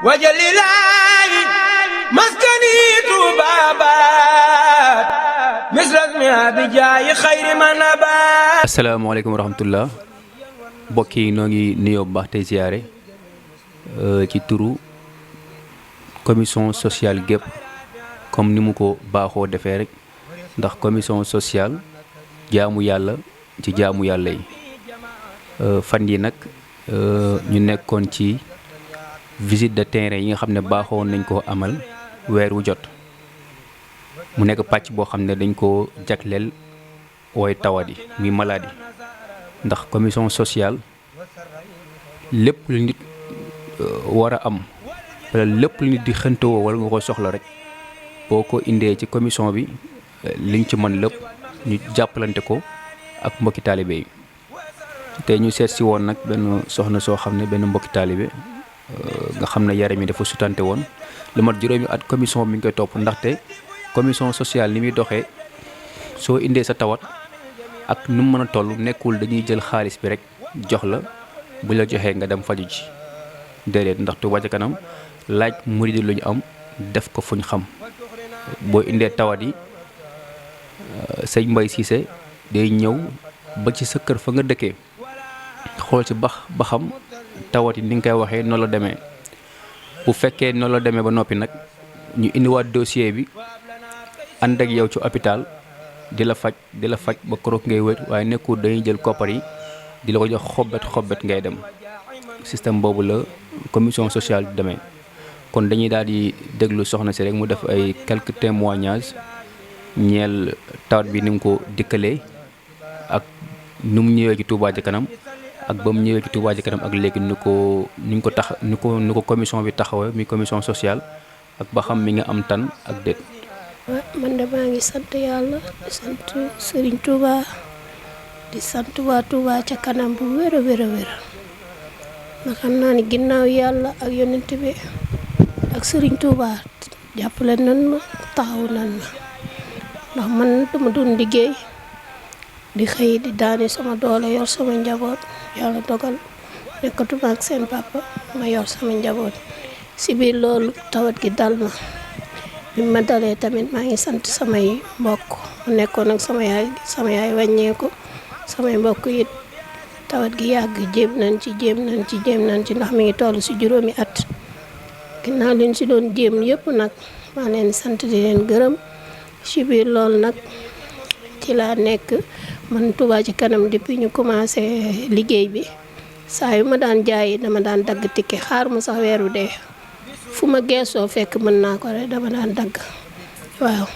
wajalilaayi maskani tuubaabaat misrasmi abijaayi xayri manabaat. asalaamaaleykum wa rahmatullah mbokk yi noo ngi nuyoo bu baax tey ziyaare ci turu commission sociale gépp comme ni mu ko baaxoo defee rek ndax commission sociale jaamu yàlla ci jaamu yàlla yi fan yi nag ñu nekkoon ci visite de terrain yi nga xam ne baaxoo nañ koo amal weer wu jot mu nekk pàcc boo xam ne dañ koo jagleel wooy tawat yi muy maladie ndax commission sociale lépp lu nit war a am wala lépp lu nit di xëntewoo wala nga ko soxla rek boo ko indee ci commission bi liñ ci mën lépp ñu jàppalante ko ak mbokki taalibe yi te ñu seet si woon nag benn soxna soo xam ne benn mbokki taalibe nga xam ne yaram yi dafa sutante woon lu mat juróomi at commission bi ngi koy topp ndaxte commission sociale ni muy doxee soo indee sa tawat ak nu mu mën a toll nekkul dañuy jël xaalis bi rek jox la bu la joxee nga dem faju ji déedéet ndax Touba ca kanam laaj murid lu ñu am def ko fu ñu xam boo indee tawat yi sëñ Mbaye Cissé day ñëw ba ci sa kër fa nga dëkkee xool ci ba xam tawat yi ni nga koy waxee noonu la demee bu fekkee noonu la demee ba noppi nag ñu indiwaat dossier bi ànd ak yow ci hôpital di la faj ba koroog ngay wér waaye nekkul dañuy jël koppar yi di la ko jox xobbet ngay dem système boobu la commission sociale di demee kon dañuy daal di déglu soxna si rek mu def ay quelques témoignages ñeel tawat bi ni mu ko dikkalee ak nu mu ñëwee ci Touba ca kanam ak ba mu ñëwee ci Touba ca kanam ak léegi ni ko commission bi taxawee mi commission sociale ak ba xam mi nga am tan ak déet. man de maa ngi sant yàlla di sant Serigne Touba di sant waa Touba ca kanam bu wér a wér a wér ma xam naa ni ginnaaw yàlla ak yonent bi ak Serigne Touba jàppale nan ma taxaw nan ma ndax man dama doon liggéey di xëy di daani sama doole yor sama njaboot yàlla dogal nekkatuma ak seen papa ma yor sama njaboot si biir loolu tawat gi dal ma bi ma dalee tamit maa ngi sant samay mbokk mu nekkoon ak sama yaay wàññeeku samay mbokk it tawat gi yàgg jéem nañ ci ndax mi ngi toll si juróomi at ginnaaw liñ si doon jéem yëpp nag maa leen sant di leen gërëm si biir loolu nag ci laa nekk man Touba ci kanam depuis ñu commencé liggéey bi saa yu ma daan jaay dama daan dagg tikke xaar ma sax weeru dee fu ma geesoo fekk mën naa ko rek dama daan dagg waaw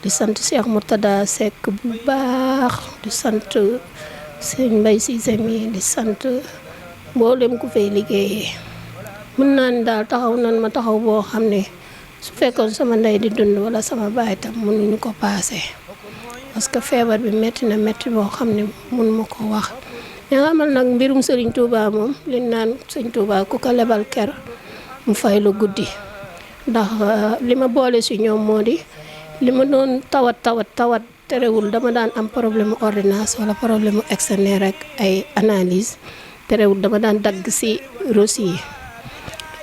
di sant Cheikh Murtada Seck bu baax di sant sëñ Mbaye Cissé mi di sant mboolem ku fay liggéeyee mën naa ni daal taxaw nan ma taxaw boo xam ne su fekkoon sama ndey di dund wala sama baay tam mënuñu ko paase parce que feebar bi métti na métti boo xam ne mun ma ko wax nga xamal nag mbirum Serigne Touba moom li naan sëñ Touba ku ko lebal ker mu fay lu guddi ndax li ma boole si ñoom moo di li ma doon tawat terewul dama daan am problème ordonnance wala problème externe rek ay analyse terewul dama daan dagg si rosi yi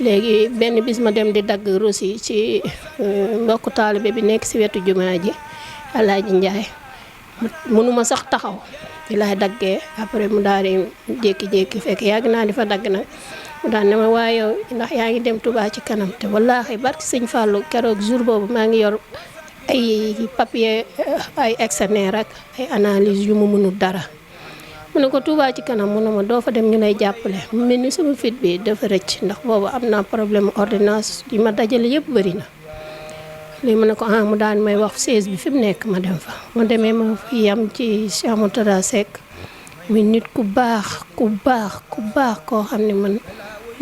léegi benn bis ma dem di dagg rosi ci mbokku taalibe bi nekk si wetu jumaa ji Alaaji Njaay mënuma sax taxaw di laay daggee après mu daal di jékki-jékki fekk yàgg naa di fa dagg nag mu daal ne ma waaye yow ndax yaa ngi dem Touba ci kanam te wallaahi barki sëñ Fallou keroog jour boobu maa ngi yor ay papier ay externe rek ay analyse yu mu mënul dara mu ne ko Touba ci kanam mu ne ma doo fa dem ñu lay jàppale mu mel ni sama fit bi dafa rëcc ndax boobu am naa problème ordonnance yi ma dajale yëpp bëri na lii ma ne ko mu daan may wax siège bi fi mu nekk ma dem fa ma demee ma yam ci Cheikh Murtada Seck muy nit ku baax koo xam ne man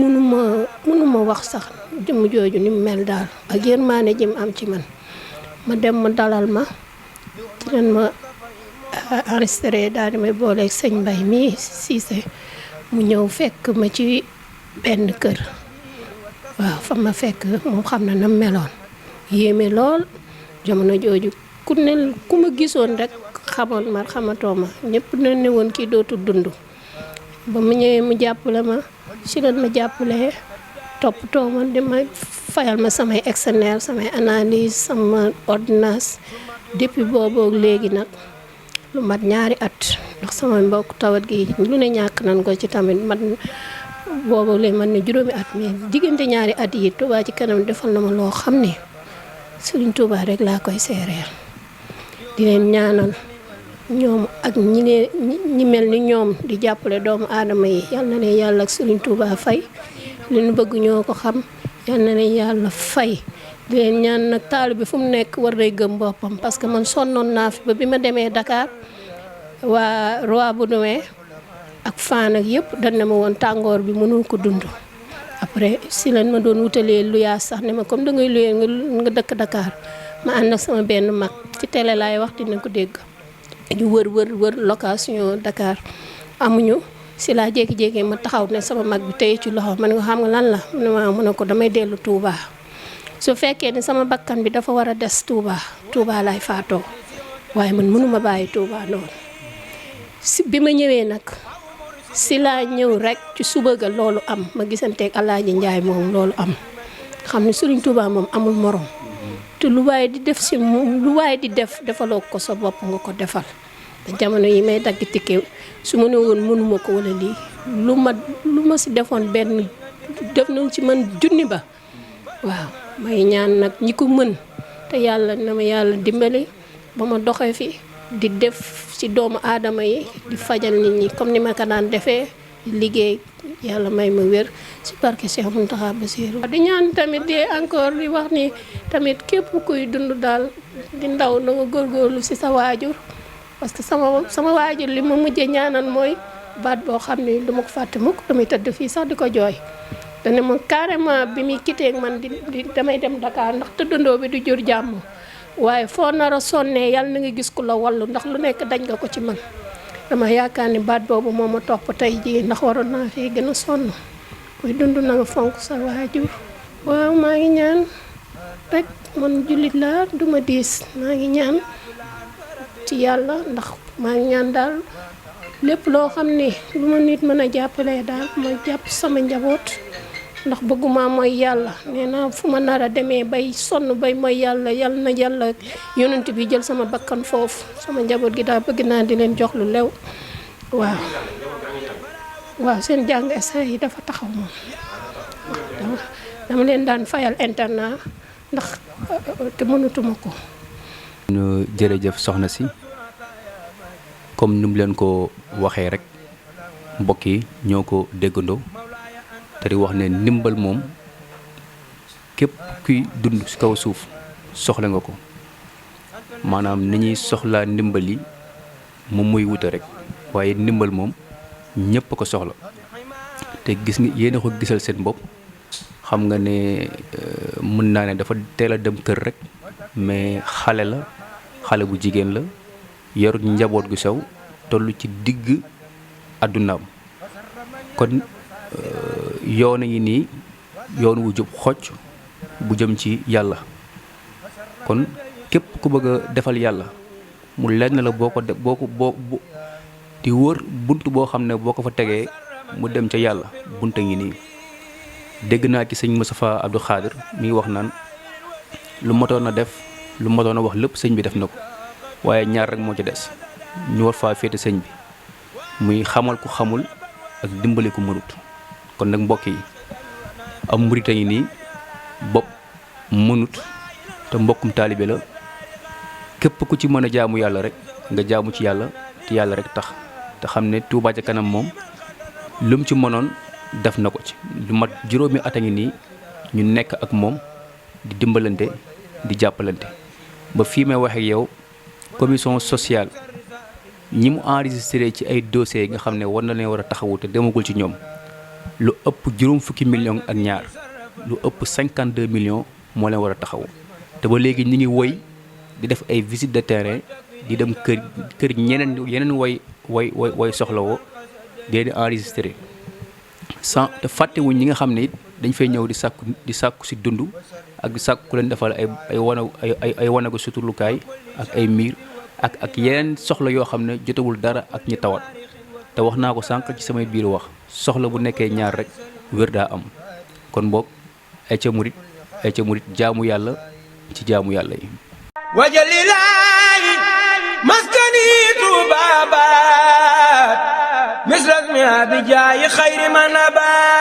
mënuma wax sax jëmm jooju ni mu mel daal ak yërmaane jëm am ci man ma dem ma dalal ma ci leen ma enregistré daal di may booleeg sëñ Mbaye mi Cissé mu ñëw fekk ma ci benn kër waaw fa ma fekk moom xam na na meloon yéeme lool jamono jooju ku ma gisoon rek xamatoo ma ñëpp na ne woon kii dootul dund ba mu ñëwee mu jàppale ma si lan ma jàppale toppatoo ma di ma fayal ma samay examen samay analyse sama ordonnance depuis boobu léegi nag lu mat ñaari at ndax sama mbokk tawat gi lu ne ñàkk nañ ko ci tamit man boobu léegi man ne juróomi at mais diggante ñaari at yi Touba ci kanam defal na ma loo xam ne Serigne Touba rek laa koy seereel di leen ñaanal ñoom ak ñi mel ni ñoom di jàppale doomu aadama yi yal na leen yàlla ak Serigne Touba fay li ñu bëgg ñoo ko xam yal na leen yàlla fay di leen ñaan nag taalibe bi fu mu nekk war day gëm boppam parce que man sonnoon naa fi ba bi ma demee Dakar waa Roi Baudouin ak Fann ak yëpp dañ ne ma woon tàngoor bi mënul ko dund après si lañ ma doon wutalee luyaas sax ne ma comme da ngay luyee nga dëkk Dakar ma ànd ak sama benn mag ci télé laay wax dina ko dégg ñu wër location Dakar amuñu si laa jékki-jékki ma taxaw ne sama mag bi tey ci loxo ma ne ko xam nga lan la mu ne ko damay dellu Touba su fekkee ne sama bakkan bi dafa war a des Touba laay faatoo waaye man mënuma bàyyi Touba noonu si bi ma ñëwee nag si laa ñëw rek ci suba ga loolu am ma gisanteeg Alaaji Njaay moom loolu am xam ne Serigne Touba moom amul morom te lu waaye di def si moom lu waaye di def defaloo ko sa bopp nga ko defal te jamono yi may dagg tikke su ma ne woon mënuma ko wala lii lu ma si defoon benn def nañ ci man junni ba waaw may ñaan nag ñi ko mën te yàlla na ma yàlla dimbali ba ma doxee fi di def ci doomu aadama yi di fajal nit ñi comme ni ma ko daan defee liggéey yàlla may ma wér ci barke Cheikh Mountakha Bassirou di ñaan tamit di encore di wax ni tamit képp kuy dund daal di ndaw na nga góorgóorlu ci sa waajur parce que sama waajur li ma mujjee ñaanal mooy baat boo xam ne du ma ko fàtte mukk damay tëdd fii sax di ko jooy dane ma carrément bi muy quitté ak man di damay dem Dakar ndax tëddandoo bi du jur jàmm waaye foo nar a sonnee yàlla na nga gis ku la wallu ndax lu nekk dañ nga ko ci man dama yaakaar ni baat boobu moo ma topp tey jii ndax waroon naa fee gën a sonn kuy dund na nga fonk sa waajur waaw maa ngi ñaan rek man jullit laa duma diis maa ngi ñaan ci yàlla ndax maa ngi ñaan daal lépp loo xam ne lu ma nit mën a jàppalee daal ma jàpp sama njaboot ndax bëgguma mooy yàlla nee naa fu ma nar a demee bay sonn bay mooy yàlla na yàlla yonent bi jël sama bakkan foofu sama njaboot gi daal bëgg naa di leen jox lu lew waaw seen jàng essai yi dafa taxaw moom dama leen daan fayal internat ndax te mënatuma ko. jërëjëf soxna si comme ni mu leen ko waxee rek mbokk yi ñoo ko déggandoo te di wax ne ndimbal moom képp kuy dund ci kaw suuf soxla nga ko maanaam ni ñuy soxlaa ndimbal yi moom muy wute rek waaye ndimbal moom ñëpp ko soxla te gis nga yéen a ko gisal seen bopp xam nga ne mën naa ne dafa teel a dem kër rek mais xale bu jigéen la yarut njaboot gu sew toll ci digg àddunaam kon yoon yi nii yoon wu jub xocc bu jëm ci yàlla kon képp ku bëgg a defal yàlla mu lenn la boo di wër bunt boo xam ne boo ko fa tegee mu dem ca yàlla bunta ngi nii dégg naa ci sëñ Moustapha Abdou Khadir mi wax naan lu matoon a def lu matoon a wax lépp sëñ bi def na ko waaye ñaar rek moo ci des ñu war faa féete sëñ bi muy xamal ku xamul ak dimbali ku mënut kon nag mbokk yi am murit a ngi nii bopp mënut te mbokkum taalibe la képp ku ci mën a jaamu yàlla rek nga jaamu ci yàlla te yàlla rek tax te xam ne Touba ca kanam moom lu mu ci mënoon def na ko ci lu mat juróomi at a ngi nii ñu nekk ak moom di dimbalante di jàppalante ba fii may wax ak yow commission sociale ñi mu enregistré ci ay dossiers yi nga xam ne war na leen war a taxawu te demagul ci ñoom lu ëpp juróom fukki millions ak ñaar lu ëpp 52 millions moo leen war a taxawu te ba léegi ñi ngi woy di def ay visite de terrain di dem kër yeneen way soxlawoo di leen enregistré sans te fàttewuñ ñi nga xam ne it dañ fay ñëw di sàkku si dund ak di sàkku ku leen defal ay wanagu suturlukaay ak ay miir ak yeneen soxla yoo xam ne jotewul dara ak ñi tawat te wax naa ko sànq ci samay biir wax soxla bu nekkee ñaar rek wér daa am kon boog ay ca murit jaamu yàlla ci jaamu yàlla yi. wajalilaayi maskani tuubaabaat misras mi abijaayi xayri man abaat